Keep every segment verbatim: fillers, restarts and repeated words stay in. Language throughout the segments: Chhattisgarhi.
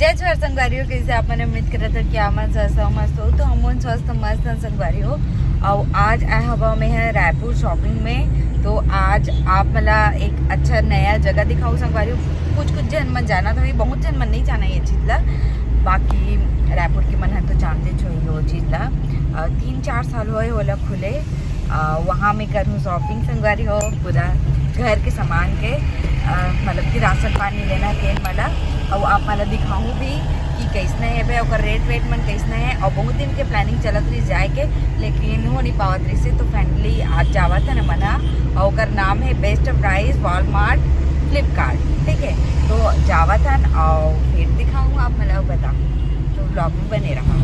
जय जोहार संगवारी हो, कइसे आप मन? उम्मीद करत हन कि आप मन स्वस्थ हो, मस्त हो। तो हमन स्वस्थ मस्त हन संगवारी हो। अउ आज आए हवा मैं ह रायपुर shopping में। तो आज आप मला एक अच्छा नया जगह दिखाहूँ संगवारी हो। कुछ कुछ झन मन जानत होही, बहुत झन मन नहीं जाना ये चीज ला। बाकी रायपुर के मन ह तो जानते हो ये चीज ला। अ, तीन चार साल होए ओला खुले। अ, वहाँ मैं करहूँ shopping संगवारी हो, पूरा घर के सामान के, अ, मतलब कि राशन पानी लेना हे तेन मला। अउ आप मन ला दिखाहूँ भी कि कइसने हेबे, ओकर rate वेट मन कइसने हे। अउ बहुत दिन के planning चलत रहिस जाए के, लेकिन हो नहीं पावत रहिस हे। तो finally आज जावत हन हमन ह, अउ ओकर नाम हे Best Price Walmart Flipkart, ठीक है। तो जावत हन अउ फिर दिखाहूँ आप मन ला, बताहूँ, तो vlog में बने रहा।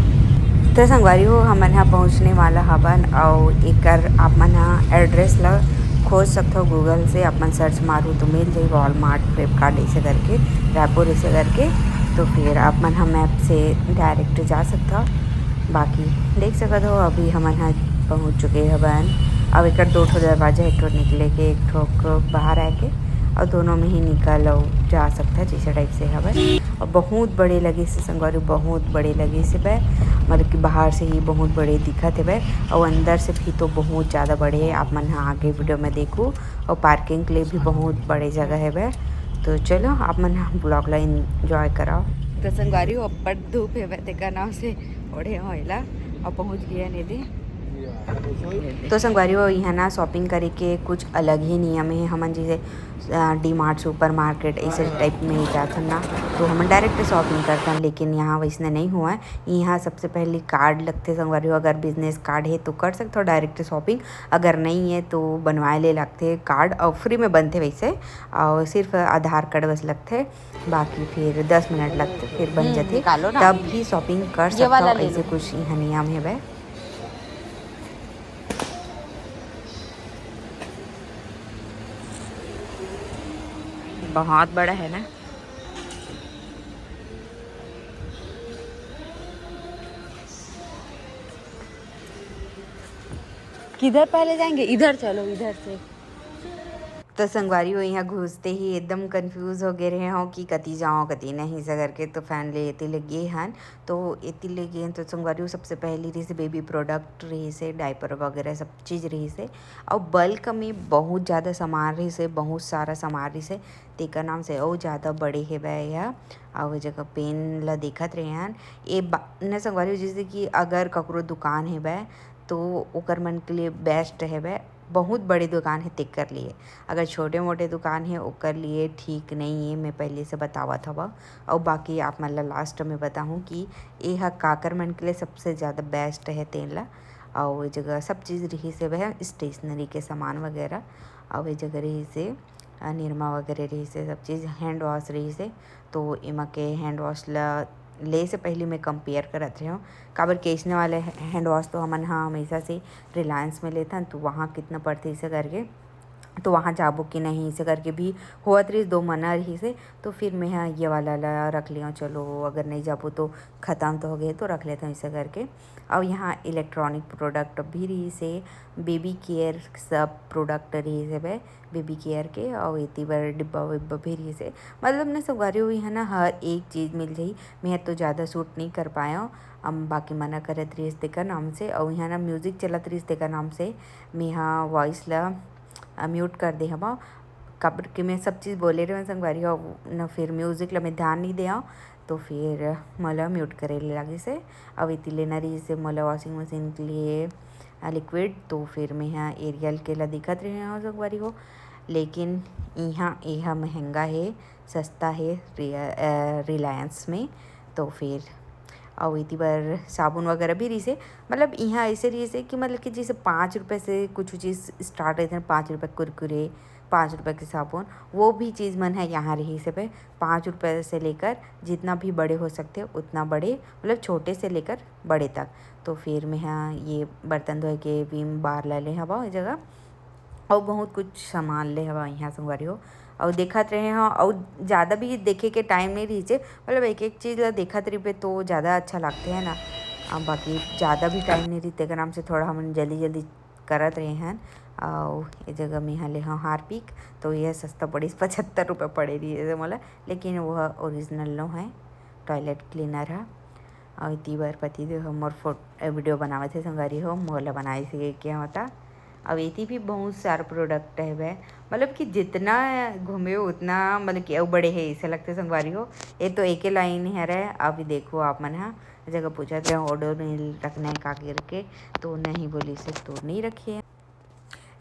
तो संगवारी हो, हमन ह पहुँचने वाला हवन, अउ एकर आप मन ह address ला खोज सकथव Google से, आप मन search मारू तो मिल जाही Walmart Flipkart ऐसे करके, रायपुर ऐसे करके। तो फिर आप मन ह map से direct जा सकथव। बाकी देख सकत हो, अभी हमन ह पहुँच चुके हवन। अब एकर दो ठो दरवाजा, एक ठो निकले के, एक ठो बाहर आए के, और दोनों में ही निकल अउ जा सकथव, जैसे type से हवय। और बहुत बड़े लगे से संगवारी, बहुत बड़े लगे से बे, मतलब कि बाहर से ही बहुत बड़े दिखत हेबे, और अंदर से भी तो बहुत ज़्यादा बड़े हे। आप मन ह आगे video में देखू, और parking के लिए भी बहुत बड़े जगह हेबे। तो चलो, आप मन ह vlog ला enjoy कराओ। तो संगवारी हो, अब्बड़ धूप हेबे, तेकर नाम से ओढ़े होइला और पहुँच गया ने दे। तो संगवारी हो, यहाँ ना shopping करे के कुछ अलग ही नियम हे। हमन जैसे, अ, D Mart, supermarket, ऐसे type में जाथन ना, तो हमन direct shopping करथन, लेकिन यहाँ वैसने नहीं हुआ है। यहाँ सबसे पहले card लगथे संगवारी हो, अगर business card हे तो कर सकथो direct shopping, अगर नहीं है तो बनवाए ले लगथे card, और free में बनथे वैसे, और सिर्फ आधार card बस लगथे, बाकी फिर दस मिनट लगथे, फिर बन हम्म, जाथे, निकालो ना। तब भी shopping कर ये वाला सकथव। ले ऐसे लो। कुछ यहाँ नियम हेबे। बहुत बड़ा है ना। किधर पहले जाएंगे? इधर चलो, इधर से। तो संगवारी हो, यहाँ घुसते ही एकदम confuse हो गए रहे हो कि कति जाओ, कति नहीं, ऐसा करके। तो finally एती ले गे हन। तो एती ले गे हन, तो संगवारी हो, सबसे पहली रही से baby product रही से, diaper वगैरह सब चीज़ रही से। और bulk में बहुत ज़्यादा सामान रही से, बहुत सारा सामान रही से, तेकर नाम से और ज़्यादा बड़े हेबे यह। और वो जगह पेन ला देखत रहे हन। ए बा-, न संगवारी हो, जैसे कि अगर ककरो दुकान हेबे, तो ओकर मन के लिए best हेबे, बहुत बड़े दुकान हे तेकर लिए। अगर छोटे मोटे दुकान हे, ओकर लिए ठीक नहीं है, मैं पहले से बतावत हवा। और बाकी आप मन ला last में बताहूँ कि ये ह काकर मन के लिए सबसे ज़्यादा best है तेन ला। और ये जगह सब चीज़ रही से वह stationery के सामान वगैरह, और ये जगह रही से, अ, निरमा वगैरह रही से, सब चीज़ hand wash रही से। तो एमा के hand wash ला ले से पहले मैं compare करत रहे हूँ, काबर कि इसने वाले hand wash तो हमन ह हमेशा से Reliance में लेथन, तो वहाँ कितना पड़थे इसे करके, तो वहाँ जाबो कि नहीं इसे करके भी होवत रहिस, दो मना रहिस हे। तो फिर मैं ह ये वाला ला रख लियो, चलो अगर नहीं जाबो तो खत्म तो हो गए, तो रख लेता हूँ इसे करके। और यहाँ electronic product भी रहिस हे, baby care सब product रहिस हे बे, baby care के, और एती बर डिब्बा विब्बा भी रहिस हे। मतलब ना संगवारी हो, यहाँ ना हर एक चीज़ मिल जाही। मैं तो ज़्यादा shoot नहीं कर पाया, हम बाकी मना करत रहिस तेकर नाम से। और यहाँ ना music चलत रहिस तेकर नाम से मैं ह voice ला mute कर दे हवा, काबर कि मैं सब चीज़ बोले रहे संगवारी हो न, फिर music ला मैं ध्यान नहीं दे, तो फिर मोला mute करे ले लागिस हे। अब एती लेना रहिस हे मोला washing machine के लिए, अ, liquid, तो फिर मैं ह Ariel के ला दिखत रहे हो संगवारी हो, लेकिन यहाँ एहा महंगा हे, सस्ता हे रिया-, अ, Reliance में। तो फिर अउ एती बर साबुन वगैरह भी रहिस हे। मतलब यहाँ ऐसे रहिस हे कि मतलब कि जैसे पाँच रुपये से कुछ चीज़ start रहते हैं, पाँच रुपये कुरकुरे, पाँच रुपये के साबुन, वो भी चीज़ मन है यहाँ रहिस हे बे। पाँच रुपये से लेकर जितना भी बड़े हो सकते हैं उतना बड़े, मतलब छोटे से लेकर बड़े तक। तो फिर मैं ह ये बर्तन धोए के Vim bar ला ले हवा जगह। अउ बहुत कुछ सामान ले हवा यहाँ संगवारी हो। अउ देखत रहे हो, अउ ज़्यादा भी देखे के time नहीं रहिस हे, मतलब एक एक चीज़ ला देखत रहिबे तो ज़्यादा अच्छा लगथे है ना। अब बाकी ज़्यादा भी time नहीं रहिस हे, तेकर नाम से थोड़ा हमन जल्दी जल्दी करत रहे हन। अउ ये जगह में यहाँ ले हव Harpic, तो ये सस्ता पड़िस, पचहत्तर रुपये पड़े रहिस हे मोला, लेकिन वो original नो है। टॉयलेट क्लीनर ह। अउ एती बर पति देव ह मोर फोट-, ए, वीडियो बनावत हे संगवारी हो, मोर ला बनाइस हे के होता। अउ एती भी बहुत सारा प्रोडक्ट हवे, मतलब कि जितना घूमे उतना, मतलब कि अउ बड़े हे, ऐसे लगथे संगवारी हो। ये तो एके लाइन हरे। अभी देखो आप मन ह, जगह पूछत रहे ओडोनिल रखना है का करके, तो नहीं बोलिस हे, तो नहीं रखे।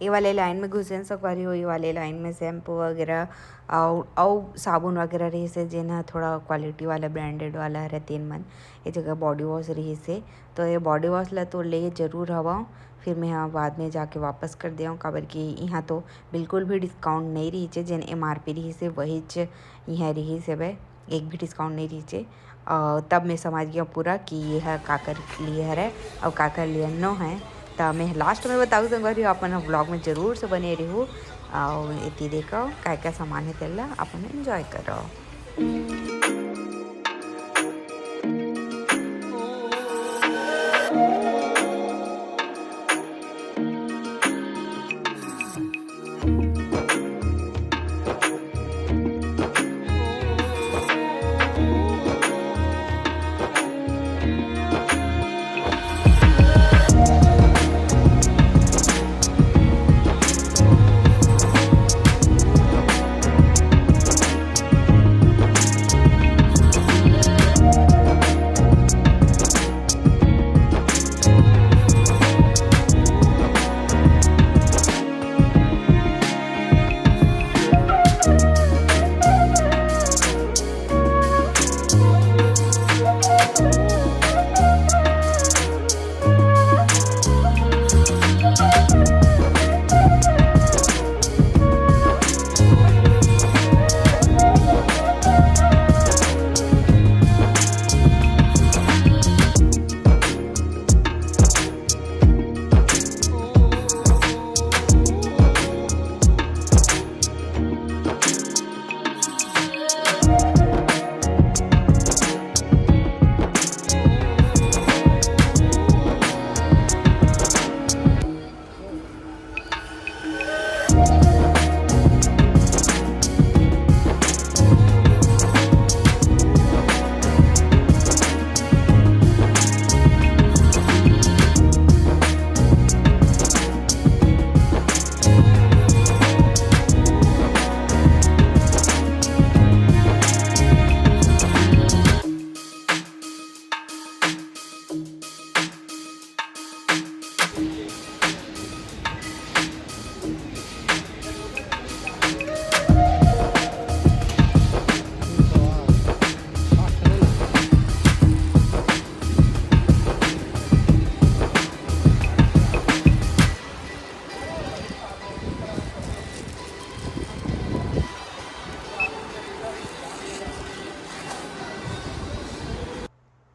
ये वाले लाइन में घुसेन संगवारी हो, ये वाले लाइन में शैम्पू वगैरह अउ, अउ साबुन वगैरह रहिस हे, जेन ह थोड़ा क्वालिटी वाला, ब्रांडेड वाला हरे तेन मन। ये जगह बॉडी वॉश रहिस हे, तो ये बॉडी वॉश ला तो ले जरूर हवं, फिर मैं ह बाद में जाके वापस कर देवं, काबर कि इहाँ तो बिल्कुल भी डिस्काउंट नहीं रहिस हे, जेन एम आर पी रहिस हे, वहीच इहाँ रहिस हवे। एक भी डिस्काउंट नहीं रहिस हे। अ, तब मैं समझ गया पूरा कि ये ह काकर लिए हरे अउ काकर लिए नो है। त मैं लास्ट में बताऊँ संगवारी हो, आप मन व्लॉग में जरूर से बने रहू। अउ एती देखो काय काय सामान है, तेला अपन एंजॉय करो।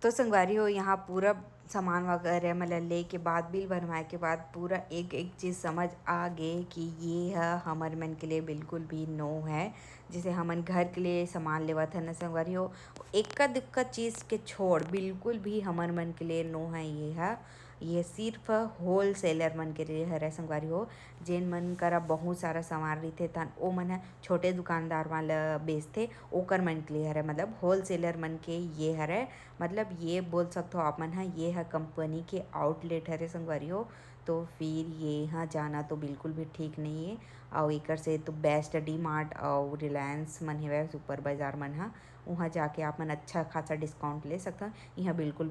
तो संगवारी हो, यहाँ पूरा सामान वगैरह मतलब ले के बाद, बिल बनवाए के बाद पूरा एक एक चीज़ समझ आ गे कि ये ह हमर मन के लिए बिल्कुल भी नो है। जैसे हमन घर के लिए सामान लेवत है ना संगवारी हो, एक दुक्का चीज़ के छोड़ बिल्कुल भी हमर मन के लिए नो है ये ह। ये सिर्फ होलसेलर मन के लिए हरे संगवारी हो, जेन मन करा बहुत सारा सामान रहिथे, तन ओ मन ह छोटे दुकानदार मन ल बेचथे, ओकर मन के लिए हरे, मतलब होलसेलर मन के ये हरे। मतलब ये बोल सकथो आप मन ह, ये ह कंपनी के आउटलेट हरे संगवारी हो। तो फिर ये यहाँ जाना तो बिल्कुल भी ठीक नहीं है। और एकर से तो बेस्ट डी मार्ट और रिलायंस मन हेवय, सुपर बाजार मन ह, वहाँ जाके आप मन अच्छा खासा डिस्काउंट ले सकथव। यहाँ बिल्कुल भी